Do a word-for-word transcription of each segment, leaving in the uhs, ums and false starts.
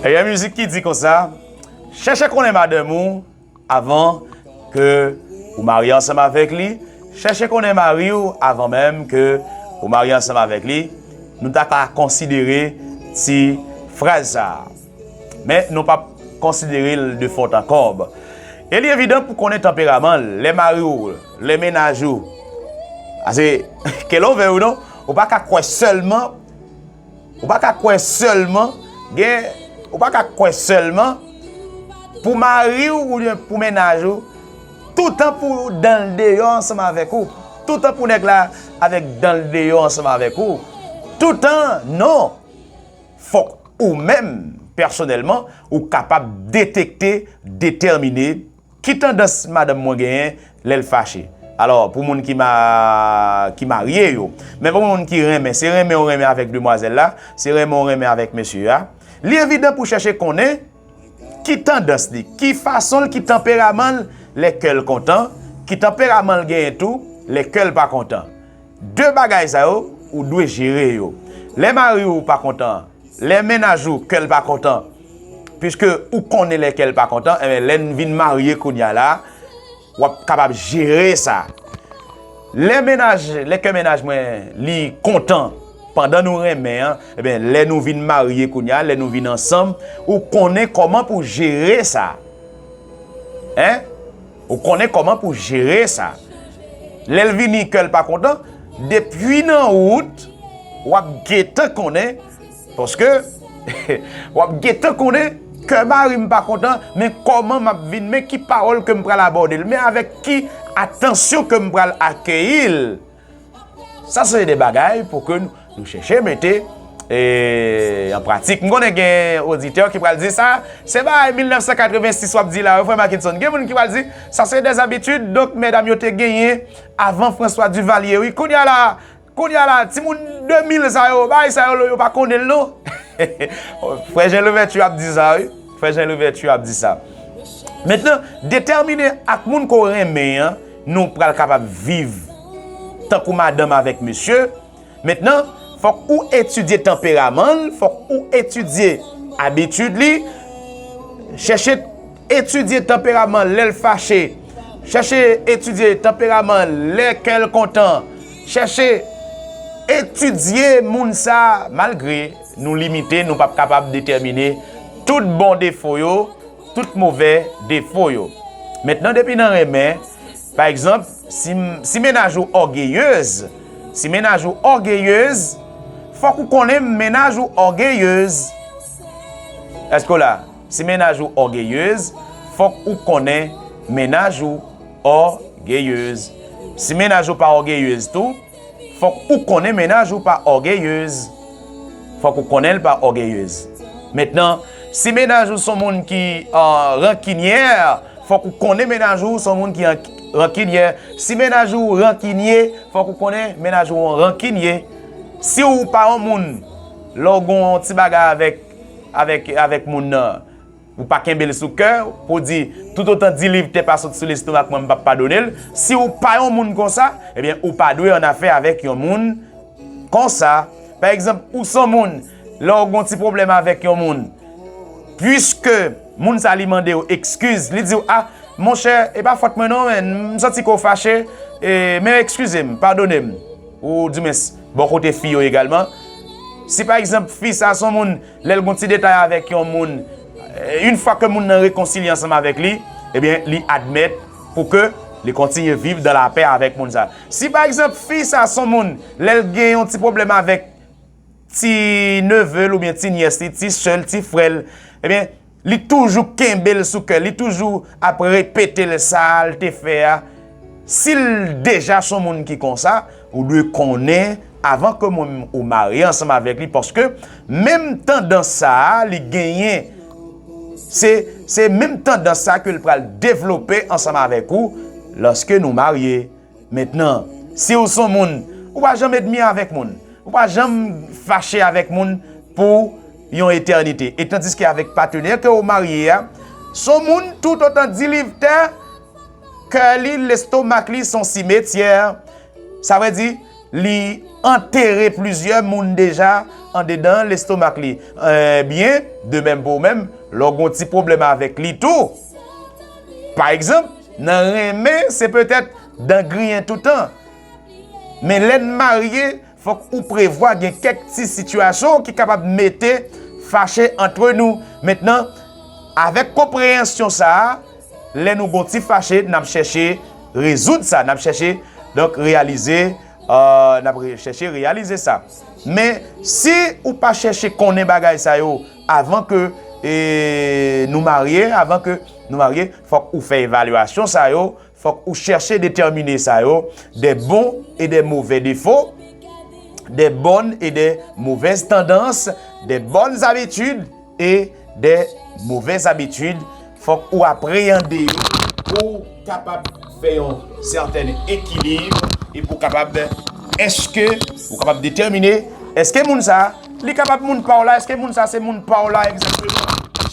E yon mizik ki di konsa, chèche konnen madanm ou avan ke ou marye ansanm avèk li, chèche konnen mari w avan menm ke ou marye ansanm avèk li. Nou ta ka konsidere ti fraz sa a. Men nou p ap konsidere l de fond en comble. E li evidan pou konnen tanperaman l, lè mari w, lè mennaj ou. Ase, ke lè w vle ou non, ou pa ka kwè sèlman, ou pa ka kwè sèlman, gen, ou pa ka kwè sèlman pou mari w oubyen pou mennaj ou, toutan pou dan l deyò ansanm avèk ou, toutan pou nèg la avèk dan l deyò ansanm avèk ou, toutan non. Fòk ou menm, pèsonèlman, ou kapab detekte, detèmine ki tandans madanm mwen genyen lè l fache. Alò, pou moun ki ma-, ki marye yo, men pou moun ki renmen, se renmen ou renmen avèk demwazèl la, se renmen ou renmen avèk mesye a, li evidan pou chèche konnen ki tandans li, ki fason l, ki tanperaman l lè kè l kontan, ki tanperaman l genyen tou lè kè l pa kontan. De bagay sa yo, ou dwe jere yo. Lè mari w pa kontan, lè mennaj ou kè l pa kontan, piske ou konnen lè kè l pa kontan, enben, lè n vin marye kounye a la, w ap kapab jere sa. Lè mennaj, lè kè mennaj mwen li kontan pandan nou renmen an, enben, lè nou vin marye kounye a, lè nou vin ansanm, ou konnen kòman pou jere sa. Hein? Ou konnen kòman pou jere sa. Lè l vini kè l pa kontan, depi nan wout, w ap gentan konnen, paske w ap gentan konnen kè mari m pa kontan, men kòman m ap vin, men ki pawòl ke m pral abòde l, men avèk ki atansyon ke m pral akeyi l. Sa se de bagay pou ke nou, nou chèche mete, e, an pratik. M konnen gen oditè ki pral di sa, se bagay mil nèf san katrevensis w ap di la, wi, frè Mackenson. Gen moun ki pral di, sa se dèzabitid, donk, medam yo te genyen avan François Duvalier, wi. Kounye a la, kounye a la, timoun de mil sa yo, bagay sa yo, yo pa konnen l, non. Frè Jean Louverture ap di sa, wi. Frè Jean Louverture ap di sa. Mentnan, detèmine ak moun ke w renmen an, nou pral kapab viv tankou madanm avèk mesye. Mentnan, fòk ou etidye tanperaman l, fòk ou etidye abitid li, chèche etidye tanperaman l lè l fache, chèche etidye tanperaman l lè kè l kontan, chèche etidye moun sa a, malgre nou limite, nou p ap kapab detèmine tout bon defo yo, tout movè defo yo. Mentnan, depi nan renmen, pa egzanp, si, si mennaj ou ògeyez, si mennaj ou ògeyez, fòk ou konnen mennaj ou ògeyez. Èske w la? Si mennaj ou ògeyez, fòk ou konnen mennaj ou ògeyez. Si mennaj ou pa ògeyez tou, fòk ou konnen mennaj ou pa ògeyez. Fòk ou konnen l pa ògeyez. Mentnan, si mennaj ou se yon moun ki, euh, rankinyè, fòk ou konnen mennaj ou se yon moun ki rank-, rankinyè. Si mennaj ou rankinye, fòk ou konnen mennaj ou rankinye. Si ou pa yon moun, lè w gen yon ti bagay avèk, avèk, avèk moun nan, ou pa kenbe l sou kè, pou w di, toutotan deliv tè pa sot sou lestomak mwen, m p ap padone l. Si ou pa yon moun konsa, ebyen, ou pa dwe annafè avèk yon moun konsa. Pa egzanp, ou se yon moun, lè w gen yon ti pwoblèm avèk yon moun, piske moun sa li mande w ekskiz, li di w, a, monchè, e pa fòt mwen non, men m santi ke w fache, e, men ekskize m, padone m. Ou di men, bò kote fi yo egalman. Si pa egzanp, fi sa se yon moun, lè l gen yon ti detay avèk yon moun, e, yon fwa ke moun nan rekonsilye ansanm avèk li, ebyen, li admèt pou ke li kontinye viv dan lapè avèk moun sa. Si pa egzanp, fi sa se yon moun, lè l gen yon ti pwoblèm avèk ti neve l oubyen ti nyès li, ti sè l, ti frè l, ebyen, li toujou kenbe l sou kè, li toujou ap repete l sa l te fè a. Si l deja se yon moun ki konsa, ou dwe konnen, avan ke mwen ou marye ansanm avèk li, paske menm tandans sa a, li genyen. Se, se menm tandans sa a ke l pral devlope ansanm avèk ou lòske nou marye. Mentnan, si w se yon moun, ou pa janm ènmi avèk moun, ou pa janm fache avèk moun pou yon etènite. E tandiske avèk patnè ke w marye a, se yon moun toutotan deliv tè, kè li, lestomak li, se yon simetyè. Sa vle di, li antere plizyè moun deja andedan lestomak li. Ebyen, de menm pou ou menm, lè w gen yon ti pwoblèm avèk li tou. Pa egzanp, nan renmen, se petèt dan griyen toutan. Men lè n marye, fòk ou prevwa gen kèk ti sitiyasyon ki kapab mete fache antre nou. Mentnan, avèk konpreyansyon sa a, lè nou gon ti fache, n ap chèche rezoud sa, n ap chèche, donk, reyalize, euh, n ap re- chèche reyalize sa. Men, si ou pa chèche konnen bagay sa yo avan ke, e, nou marye, avan ke nou marye, fòk ou fè evalyasyon sa yo, fòk ou chèche detèmine sa yo, des bons et des mauvais défauts, des bonnes et des mauvaises tendances, des bonnes habitudes et des mauvaises habitudes. Fòk ou apreyande yo pou kapab fè yon sètèn ekilib e pou kapab, èske ou kapab detèmine, èske moun sa li kapab moun pa w la, èske moun sa se moun pa w la egzakteman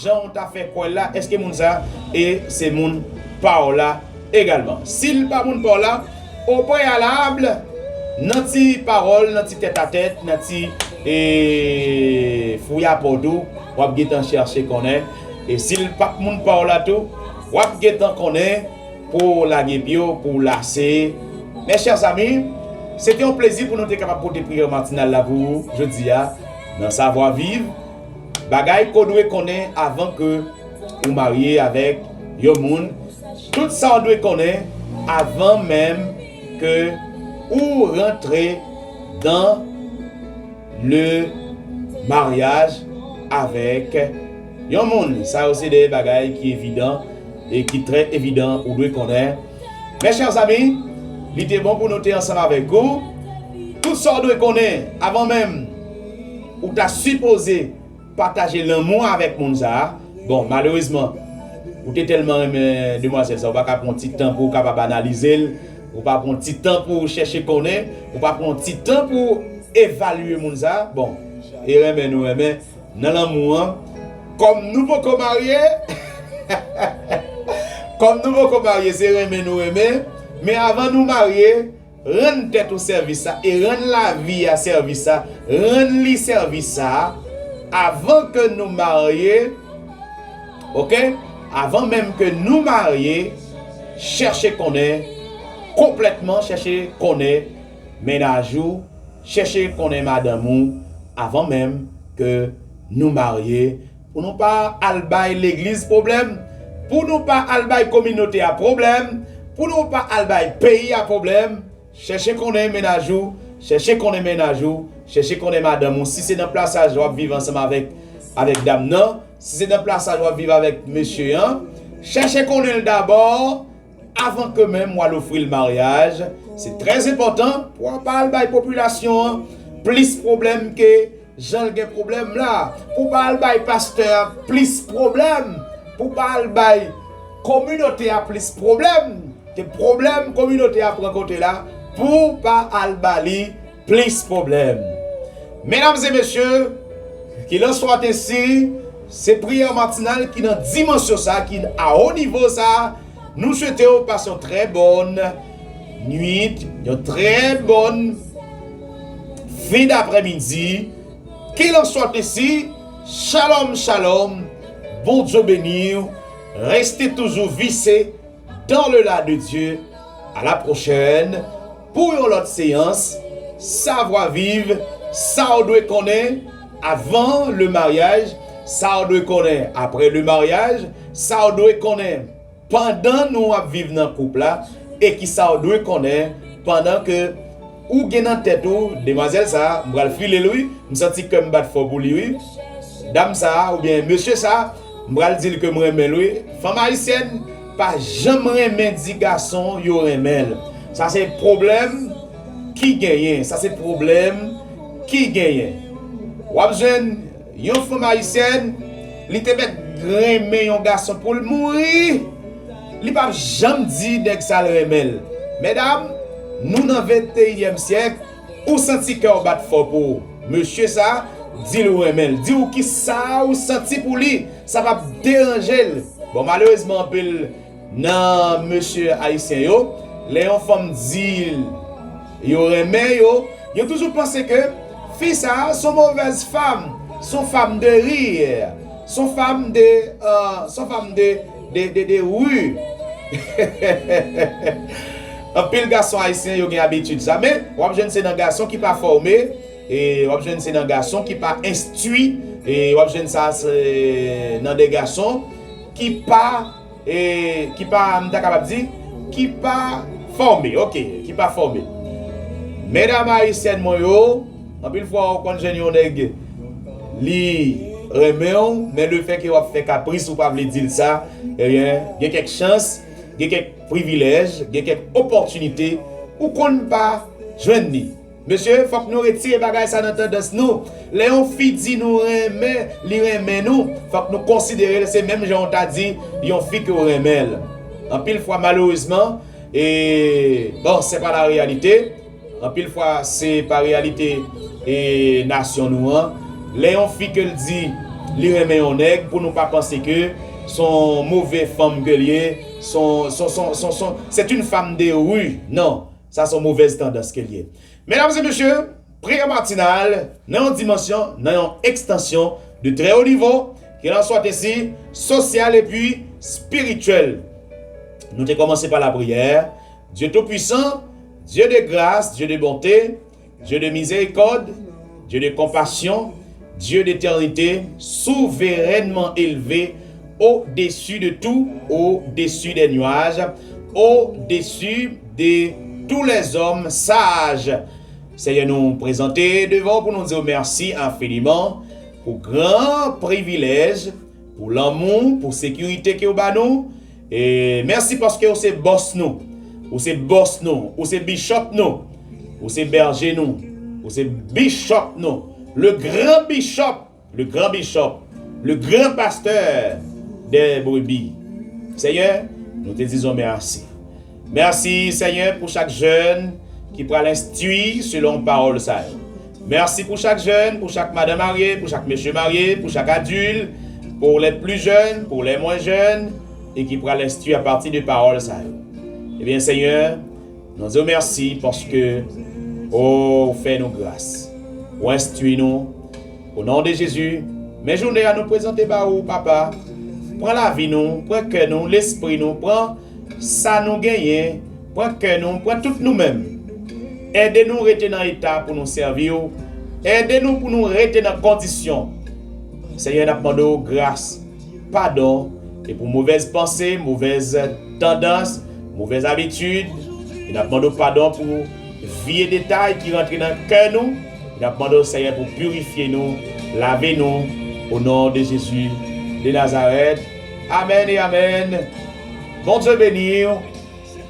jan w ta fè kwè l la, èske moun sa e se moun pa w la egalman. Si l pa moun pa w la, o preyalab, nan ti pawòl, nan ti tètatèt, nan ti, e, fouyapò tou, w ap gentan chèche konnen. E si l p ap moun pa w la tou, w ap gentan konnen pou w lage pye w, pou w lase. Mes chers amis, se te yon plezi pou nou te kapab pote priyè matinal la pou ou jodi a nan Savwa Viv. Bagay ke w dwe konnen avan ke ou marye avèk yon moun. Tout sa w dwe konnen avan menm ke ou rantre dan le maryaj avèk yon moun. Sa yo se de bagay ki evidan e ki trè evidan ou dwe konnen. Mes chers amis, li te bon pou nou te ansanm avèk ou. Tout sa w dwe konnen avan menm ou ta sipoze pataje lanmou avèk moun sa a. Bon, malerezman, ou te tèlman renmen demwazèl sa, ou pa ka pran ti tan pou ou kapab analize l, ou pa pran ti tan pou ou chèche konnen, ou pa pran ti tan pou ou evalye moun sa a. Bon, e renmen nou renmen nan lanmou an, kòm nou poko marye, kòm nou poko marye, se renmen nou renmen, men avan nou marye, rann tèt ou sèvis sa e rann lavi a sèvis sa, rann li sèvis sa avan ke nou marye, oke? Avan menm ke nou marye, chèche konnen konplètman, chèche konnen mennaj ou, chèche konnen madanm ou avan menm ke nou marye, pou nou pa al bay legliz pwoblèm, pou nou pa al bay kominote a pwoblèm, pou nou pa al bay peyi a pwoblèm. Chèche konnen mennaj ou, chèche konnen mennaj ou, chèche konnen madanm ou. Si se nan plasaj w ap viv ansanm avèk, avèk dam nan, si se nan plasaj w ap viv avèk mesye an, chèche konnen l dabò avan ke menm w al ofri l maryaj. Se trè enpòtan pou w pa al bay popilasyon an plis pwoblèm ke jan l gen pwoblèm la, pou w pa al bay pastè a plis pwoblèm, pou w pa al bay kominote a plis pwoblèm ke pwoblèm kominote a ap rankontre la, pou w pa al ba li plis pwoblèm. Medam e mesye, qu'il en soit ainsi, se priyè matinal ki nan dimansyon sa, ki a wo nivo sa, nou swete w pase yon trè bòn nwit, yon trè bòn fen daprèmidi. Qu'il en soit ainsi, shalom, shalom, Bondye beni w, reste toujou vise dans le la de Dieu. À la prochaine pou yon lòt seyans Savwa Viv, sa w dwe konnen avan le maryaj, sa w dwe konnen apre le maryaj, sa w dwe konnen pandan nou ap viv nan koup la, e ki sa w dwe konnen pandan ke ou gen nan tèt ou, demwazèl sa a, m pral file l wi, m santi kè m bat fò pou li wi. Dam sa a, oubyen mesye sa a, m pral di l ke m renmen l wi. Fanm ayisyèn pa janm renmen di gason yo renmen l. Sa se pwoblèm ki genyen, sa se pwoblèm ki genyen. W ap jwenn yon fanm ayisyèn, li te mèt renmen yon gason pou l mouri. Li p ap janm di nèg sa l renmen l. Medam, nou nan venteyinyèm syèk, ou santi kè w bat fò pou mesye sa, di l ou renmen l. Di w kisa ou santi pou li, sa p ap deranje l. Bon, malerezman, anpil nan mesye ayisyen yo, lè yon fanm di l yo renmen yo, yo toujou panse ke fi sa a se yon movèz fanm, se yon fanm de ri, se yon fanm de, euh, se yon fanm de, de, de, de ri. Anpil gason ayisyen yo gen abitid sa, men w ap jwenn se nan gason ki pa fòme, e w ap jwenn se nan gason ki pa enstwi, e w ap jwenn sa se nan de gason ki pa, e ki pa, m ta kapab di, ki pa fòme, oke, ki pa fòme. Medam ayisyèn mwen yo, anpil fwa ou konn jwenn yon nèg, li renmen w, men lefètke w ap fè kapris, ou pa vle di l sa, ebyen, gen kèk chans, gen kèk privilèj, gen kèk opòtinite, ou konn pa jwenn li. Mesye, fòk nou retire bagay sa nan tandans nou. Lè yon fi di nou renmen, li renmen nou, fòk nou konsidere l se menm jan w ta di yon fi ke w renmen l. Anpil fwa, malerezman, e, bon, se pa la reyalite. Anpil fwa, se pa reyalite, e, nasyon nou an. Lè yon fi ke l di li renmen yon nèg, pou nou pa panse ke se yon move fanm ke l ye, se yon, se yon, se yon, se yon, se yon, c'est une femme de rue. Non, sa se yon movèz tandans ke l ye. Medam e mesye, Priyè matinal nan yon dimansyon, nan yon ekstansyon de trè wo nivo, ke l an swa te si sosyal epi espirityèl. Nou te kòmanse pa lapriyè. Dieu Tout-Puissant, Dieu de grâce, Dieu de bonté, Dieu de miséricorde, Dieu de compassion, Dieu d'éternité, souverainement élevé, au-dessus de tout, au-dessus des nuages, au-dessus de tous les hommes sages. Senyè, nou prezante devan w pou nou di w mèsi enfiniman pou gran privilèj, pou lanmou, pou sekirite ke w ba nou. E mèsi paske ou se bòs nou. Ou se bòs nou. Ou se bishop nou. Ou se bèje nou. Ou se bishop nou. Le grand bishop, le grand bishop, le grand pasteur des brebis. Senyè, nou te di w mèsi. Mèsi, Senyè, pou chak jèn ki pral enstwi selon pawòl sa yo. Mèsi pou chak jèn, pou chak madan marye, pou chak mesye marye, pou chak adilt, pour les plus jeunes, pour les moins jeunes, e ki pral enstwi apati de pawòl sa yo. Ebyen, Senyè, nou di w mèsi paske ou fè nou gras. Ou enstwi nou. O non de Jezi, men jounen an nou prezante ba ou, Papa. Pran lavi nou, pran kè nou, lespri nou, pran sa nou genyen, pran kè nou, pran tout nou menm. Ede nou rete nan eta pou nou sèvi w. Ede nou pou nou rete nan kondisyon. Senyè, n ap mande w gras, padon, e pou movèz panse, movèz tandans, movèz abitid. E n ap mande w padon pou vye detay ki rantre nan kè nou. E n ap mande w, Senyè, pou pirifye nou, lave nou, o non de Jezi de Nazarèt. Amèn e amèn. Bondye beni w.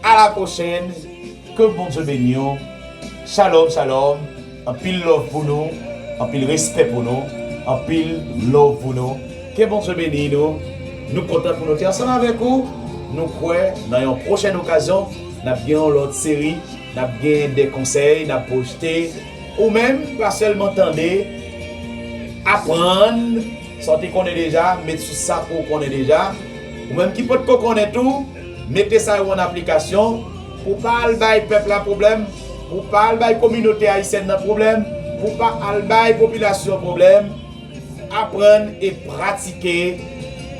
A la pwochèn. Ke Bondye beni w. Shalom, shalom. Anpil love pou nou. Anpil respè pou nou. Anpil love pou nou. Ke Bondye beni nou. Nou kontan pou nou te ansanm avèk ou. Nou kwè nan yon pwochèn okazyon, n ap gen yon lòt seri, n ap gen de konsèy, n ap pwojte. Ou menm, pa sèlman tande, aprann sa w te konnen deja, met sou sa ke w konnen deja. Ou menm ki potko konnen tou, mete sa yo an aplikasyon, pou w pa al bay pèp la pwoblèm, pou w pa al bay kominote ayisyèn nan pwoblèm, pou w pa al bay popilasyon pwoblèm. Aprann e pratike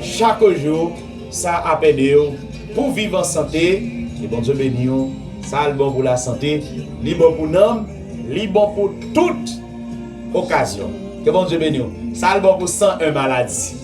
chak jou, sa ap ede w pou viv an sante. Ke Bondye beni w. Sa l bon pou lasante, li bon pou nanm, li bon pou tout okazyon. Ke Bondye beni w. Sa l bon pou san en maladi.